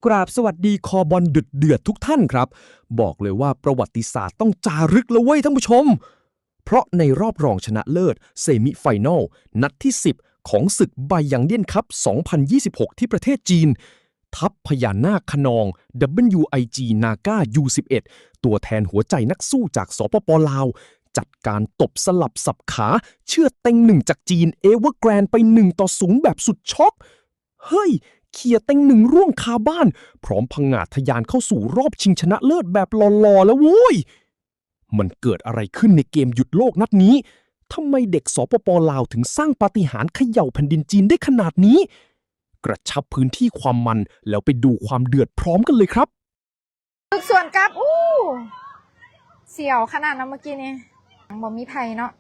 กราบสวัสดีคอบอลเดือดๆทุกท่านครับ บอกเลยว่าประวัติศาสตร์ต้องจารึกแล้วเว้ยท่านผู้ชม เพราะในรอบรองชนะเลิศเซมิไฟนอลนัดที่สิบของศึกไบยังเดียนคัพสองพันยี่สิบหกที่ประเทศจีน ทัพพญานาคคะนอง ดับเบิลยูไอจี นาก้า ยูสิบเอ็ด ตัวแทนหัวใจนักสู้จาก สปป ลาว จัดการตบสลับสับขา เฉื่อยเต็งหนึ่งจากจีน เอเวอร์แกรนด์ไป หนึ่งต่อศูนย์ แบบสุดช็อก เฮ้ย เขี่ยเต็งหนึ่งร่วงคาบ้าน พร้อมผงาดทะยานเข้าสู่รอบชิงชนะเลิศแบบหล่อๆแล้วโว้ย มันเกิดอะไรขึ้นในเกมหยุดโลกนัดนี้ ทำไมเด็ก สปป ลาว ถึงสร้างปาฏิหาริย์เขย่าแผ่นดินจีนได้ขนาดนี้ กระชับพื้นที่ความมัน แล้วไปดูความเดือดพร้อมกันเลยครับ ฝึกสวนกลับ อู้ เสียวขนาดนั้นเมื่อกี้นี้ ยังบ่มีไผเนาะ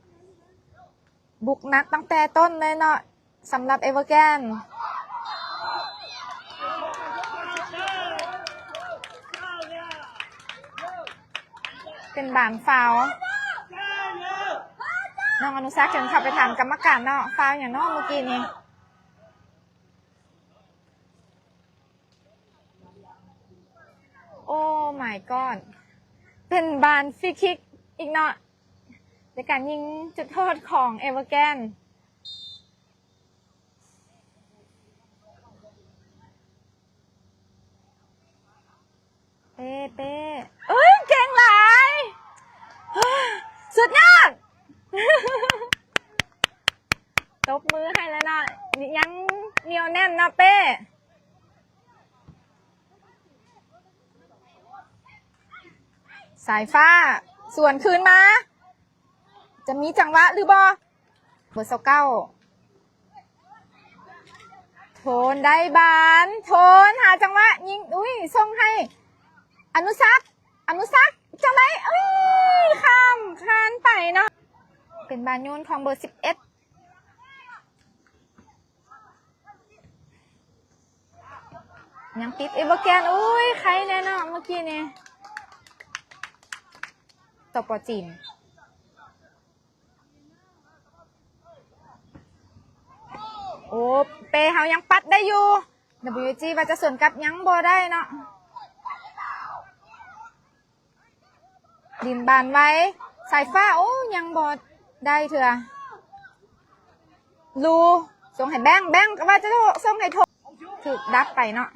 บุกหนักตั้งแต่ต้นเลยเนาะ สำหรับเอเวอร์แกน เป็นบานฟาว น้องอนุสักษ์เชิญเข้าไปถามกรรมการเนาะ ฟาวอย่างเนาะเมื่อกี้นี้ โอ้ my god เป็นบานฟรีคิกอีกเนาะ ในการยิงจุดโทษของเอเวอร์แกน เป้ เป้ เอ้ย เก่งหลาย สุดยอด ตบมือให้แล้วเนาะ ยังเหนียวแน่นเนาะเป้ สายฟ้า สวนคืนมา จะมีจังหวะหรือบ่ เบอร์ซาวเก้า โทนได้บาน โทนหาจังหวะยิง อุ้ย ส่งให้ อนุสักษ์ อนุสักษ์ จังได๋ เอ้ย ข้ามคานไปเนาะ เป็นบานโยนของเบอร์สิบเอ็ด ยังติดเอเวอร์แกน อุ้ย ใครแน่เนาะเมื่อกี้นี้ สป.จีน โอ้ เป้เฮายังปัดได้อยู่ ดับเบิลยูจี ว่าจะสวนกลับยังบ่ได้เนาะ ดินบานไว้ สายฟ้า โอ้ ยังบ่ได้เทื่อ ลู ส่งให้แบงค์ แบงค์ก็ว่าจะส่งให้โท ถูกดับไปเนาะ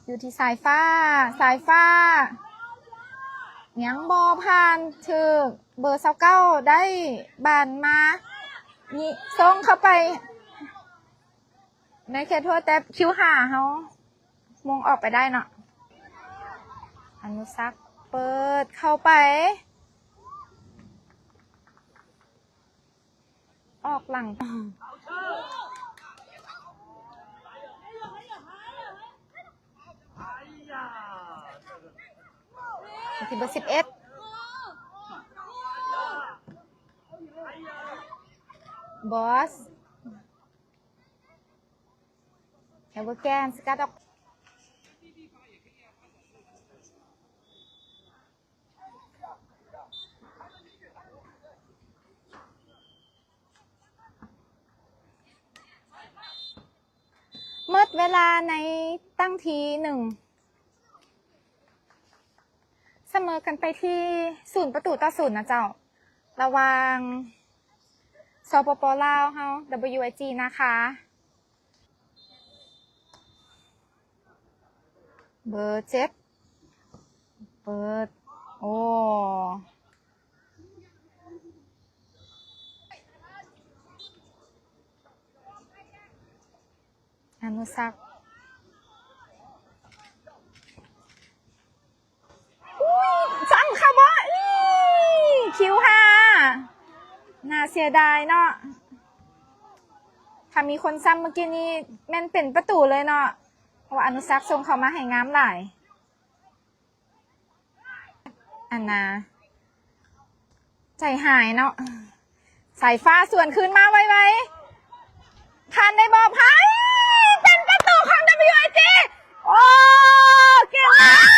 อยู่ที่สายฟ้า สายฟ้า ยังบ่ผ่าน ถืกเบอร์ซาวเก้าได้บานมา นี่ ส่งเข้าไป ในเขตโทษ แต่คิวห้าเฮา มงออกไปได้เนาะ อนุสักษ์เปิดเข้าไป ออกหลัง ที่เบอร์สิบเอ็ด บอส เอเวอร์แกน สกัดออก หมดเวลาในตั้งทีหนึ่ง เสมอกันไปที่ศูนย์ประตูต่อศูนย์นะเจ้า ระหว่าง สปป ลาวเฮา ดับเบิลยูไอจี นะคะ เบอร์เจ็ด เปิด โอ้ อนุสักษ์ อุ๊ย ซ้ำค่ะบ่ อี๋ คิวห้า น่าเสียดายเนาะ ถ้ามีคนซ้ำเมื่อกี้นี้แม่นเป็นประตูเลยเนาะ เพราะว่าอนุสักษ์ส่งเข้ามาให้งามหลาย อันนา ใจหายเนาะ สายฟ้าสวนคืนมาไวๆ ผ่านในบ่อไผ่ เป็นประตูของ ดับเบิลยูไอจี โอ้ เก่งมาก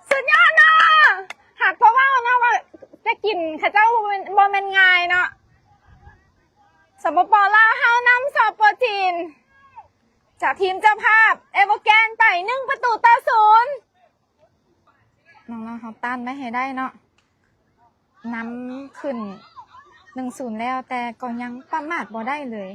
สุดยอดเนาะ หากเพราะว่าเนาะว่าจะกินเขาเจ้าบ่แม่น บ่แม่นง่ายเนาะ ປປ ລາວ ເຮົານຳ ສປ ຈີນ ຈາກທີມເຈົ້າພາບ ເອເວີແກນ ໄປ ໜຶ່ງ ປະຕູຕໍ່ ສູນ. ນ້ອງໆ ເຮົາຕ້ານໄວ້ໃຫ້ໄດ້ເນາະ, ນຳຂຶ້ນ ໜຶ່ງ ສູນ ແລ້ວ ແຕ່ກໍຍັງປະໝາດບໍ່ໄດ້ເລີຍ.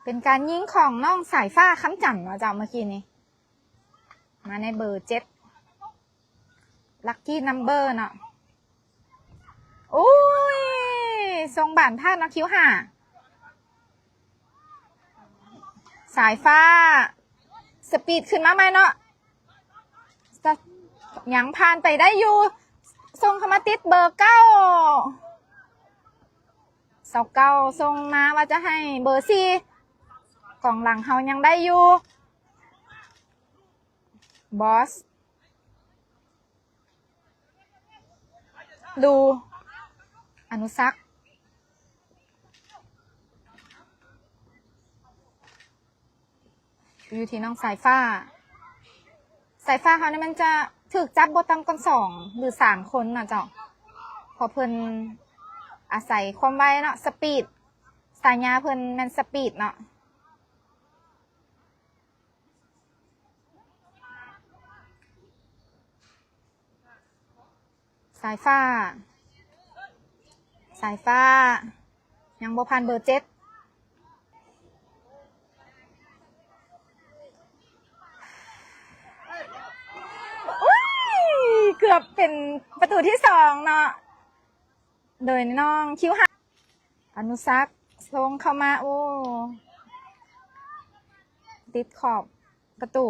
ເປັນການຍິງຂອງນ້ອງສາຍຟ້າ ຄຳຈັນ ເນາະເຈົ້າ ເມື່ອກີ້ນີ້ ມາໃນເບີເຈັດ ລັກກີ້ນຳເບີເນາະ. ໂອ້ຍ ສົ່ງບານພາດເນາະ ຄິວຫ້າ ສາຍຟ້າ ສະປີດຂຶ້ນມາໃໝ່ເນາະ ຍັງຜ່ານໄປໄດ້ຢູ່ ສົ່ງເຂົ້າມາຕິດເບີເກົ້າ ຊາວເກົ້າ ສົ່ງມາວ່າຈະໃຫ້ເບີສີ່ ກອງຫຼັງເຮົາຍັງໄດ້ຢູ່ ບອສ ດູ ອະນຸສັກ ຢູ່ທີ່ນ້ອງສາຍຟ້າ. ສາຍຟ້າເຮົານີ້ມັນຈະຖືກຈັບບໍ່ຕ່ຳກວ່າສອງ ຫຼື ສາມຄົນນະເຈົ້າ ເພາະເພິ່ນອາໄສຄວາມໄວເນາະ ສະປີດ ສາຍາເພິ່ນແມ່ນສະປີດເນາະ. ສາຍຟ້າ ສາຍຟ້າ ຍັງບໍ່ຜ່ານເບີເຈັດ ອຸ້ຍ ເກືອບເປັນປະຕູທີສອງເນາະ ໂດຍນ້ອງຄິວຫ້າ ອະນຸສັກ ສົ່ງເຂົ້າມາ ໂອ້ ຕິດຂອບປະຕູ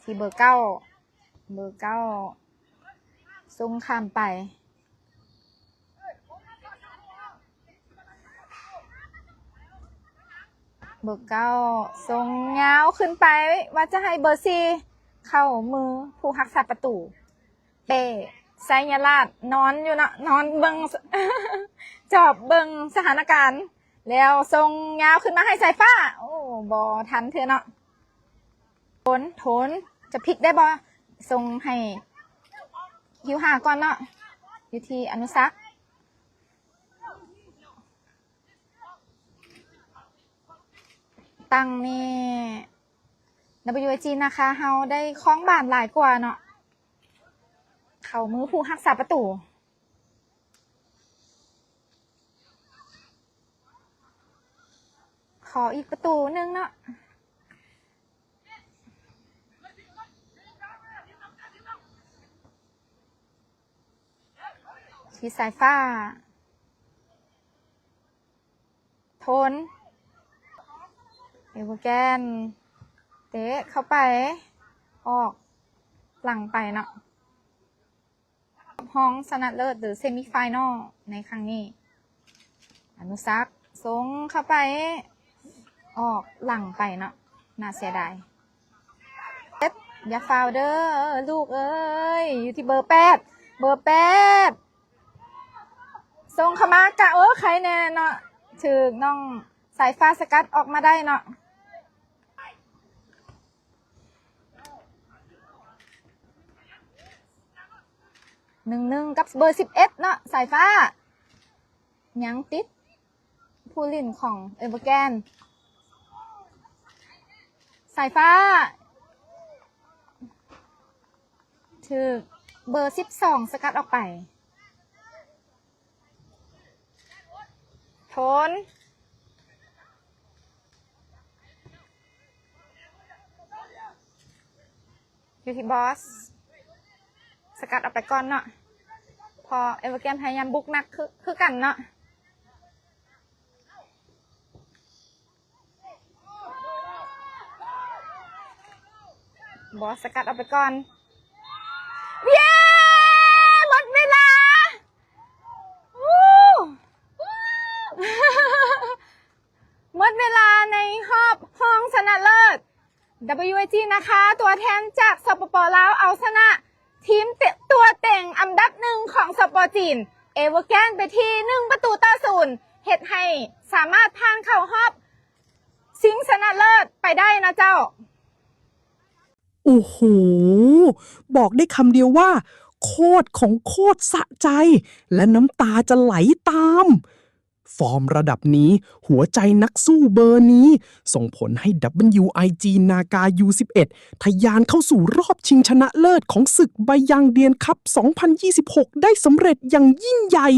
ທີ່ເບີເກົ້າ ເບີເກົ້າ ສົ່ງຂ້າມໄປ ເບີເກົ້າ ສົ່ງຍາວຂຶ້ນໄປ ວ່າຈະໃຫ້ເບີສີ່ ເຂົ້າມືຜູ້ຮັກສາປະຕູ ເປ້ ໄຊຍະລາດ ນອນຢູ່ເນາະ ນອນເບິ່ງ ຈອບເບິ່ງສະຖານະການ ແລ້ວສົ່ງຍາວຂຶ້ນມາໃຫ້ສາຍຟ້າ ໂອ້ ບໍ່ທັນເທື່ອເນາະ. ໂທນ ໂທນ ຈະພລິກໄດ້ບໍ່? ສົ່ງໃຫ້ຄິວຫ້າກ່ອນເນາະ ຢູ່ທີ່ອະນຸສັກ ຕັ້ງນີ້ ດັບເບິນຢູເອຈີ ນາຄາ ເຮົາໄດ້ຄອງບານຫຼາຍກວ່າເນາະ ເຂົ້າມືຜູ້ຮັກສາປະຕູ. ຂໍອີກປະຕູໜຶ່ງເນາະ ທີ່ສາຍຟ້າ ໂທນ ເອເວີແກນ ເຕະເຂົ້າໄປ ອອກຫຼັງໄປເນາະ. ຮອງຊະນະເລີດ ຫຼື ເຊມີໄຟນອລໃນຄັ້ງນີ້ ອະນຸສັກ ສົ່ງເຂົ້າໄປ ອອກຫຼັງໄປເນາະ ໜ້າເສຍດາຍ. ເຊັດ ຢ່າຟາວເດີລູກເອີຍ ຢູ່ທີ່ເບີແປດ ເບີແປດ ສົ່ງເຂົ້າມາກະ ເອີ ໄຄແນ່ເນາະ ຖືກນ້ອງສາຍຟ້າສະກັດອອກມາໄດ້ເນາະ. ໜຶ່ງໜຶ່ງ ກັບເບີສິບເອັດເນາະ ສາຍຟ້າ ຍັງຕິດຜູ້ຫຼິ້ນຂອງເອເວີແກນ ສາຍຟ້າ ຖືກເບີສິບສອງສະກັດອອກໄປ. ໂທນ ຢູ່ທີ່ບອສ ສະກັດອອກໄປກ່ອນເນາະ ເພາະເອເວີແກນພະຍາຍາມບຸກໜັກຄື ຄືກັນເນາະ. ບອສສະກັດອອກໄປກ່ອນ ເຢ້ ໝົດເວລາ ຫມດເວລາໃນຮອບຮອງຊະນະເລີດ ດັບເບິນຢູເອຈີ ນາຄາ ຕົວແທນຈາກ ສປປ ລາວ ເອົາຊະນະທີມເຕະ ຕົວເຕັງອັນດັບໜຶ່ງຂອງ ສປ ຈີນ ເອເວີແກນ ໄປທີ່ໜຶ່ງປະຕູຕໍ່ສູນ. ເຮັດໃຫ້ສາມາດຜ່ານເຂົ້າຮອບຊິງຊະນະເລີດໄປໄດ້ນະເຈົ້າ. ໂອ້ໂຫ ບອກໄດ້ຄຳດຽວວ່າ ໂຄດຂອງໂຄດສະໃຈ ແລະ ນ້ຳຕາຈະໄຫຼຕາມ. ຟອມລະດັບນີ້, ຫົວໃຈນັກສູ້ເບີນີ້ ສົ່ງຜົນໃຫ້ WIG ນາກາ ຢູສິບເອັດ ທະຍານເຂົ້າສູ່ຮອບຊິງຊະນະເລີດຂອງສຶກ Baiyangdian Cup ສອງພັນຊາວຫົກ ໄດ້ສຳເລັດຢ່າງຍິ່ງໃຫຍ່.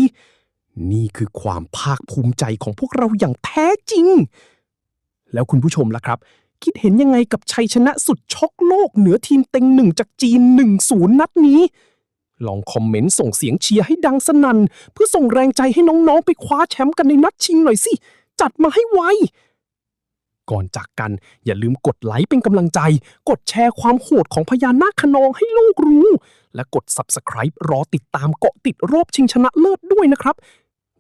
ນີ້ຄືຄວາມພາກພູມໃຈຂອງພວກເຮົາຢ່າງແທ້ຈິງ. ແລ້ວຄຸນຜູ້ຊົມລະຄັບ ຄິດເຫັນຍັງໄງກັບໄຊຊະນະສຸດຊັອກໂລກເໜືອທີມເຕັງໜຶ່ງຈາກຈີນ ໜຶ່ງສູນ ນັດນີ້? ລອງຄອມເມັນສົ່ງສຽງເຊຍໃຫ້ດັງສະໜັ່ນ ເພື່ອສົ່ງແຮງໃຈໃຫ້ນ້ອງໆໄປຄວ້າແຊ້ມກັນໃນນັດຊິງໜ່ອຍຊິ ຈັດມາໃຫ້ໄວ. ກ່ອນຈາກກັນ, ຢ່າລືມກົດໄລເປັນກຳລັງໃຈ, ກົດແຊຄວາມໂຫດຂອງພະຍານາກຂະນອງໃຫ້ໂລກຮູ້ ແລະ ກົດ Subscribe ລໍຕິດຕາມເກາະຕິດຮອບຊິງຊະນະເລີດດ້ວຍນະຄັບ.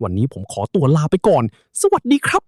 ວັນນີ້ຜົມຂໍຕົວລາໄປກ່ອນ. ສະຫວັດດີຄັບ.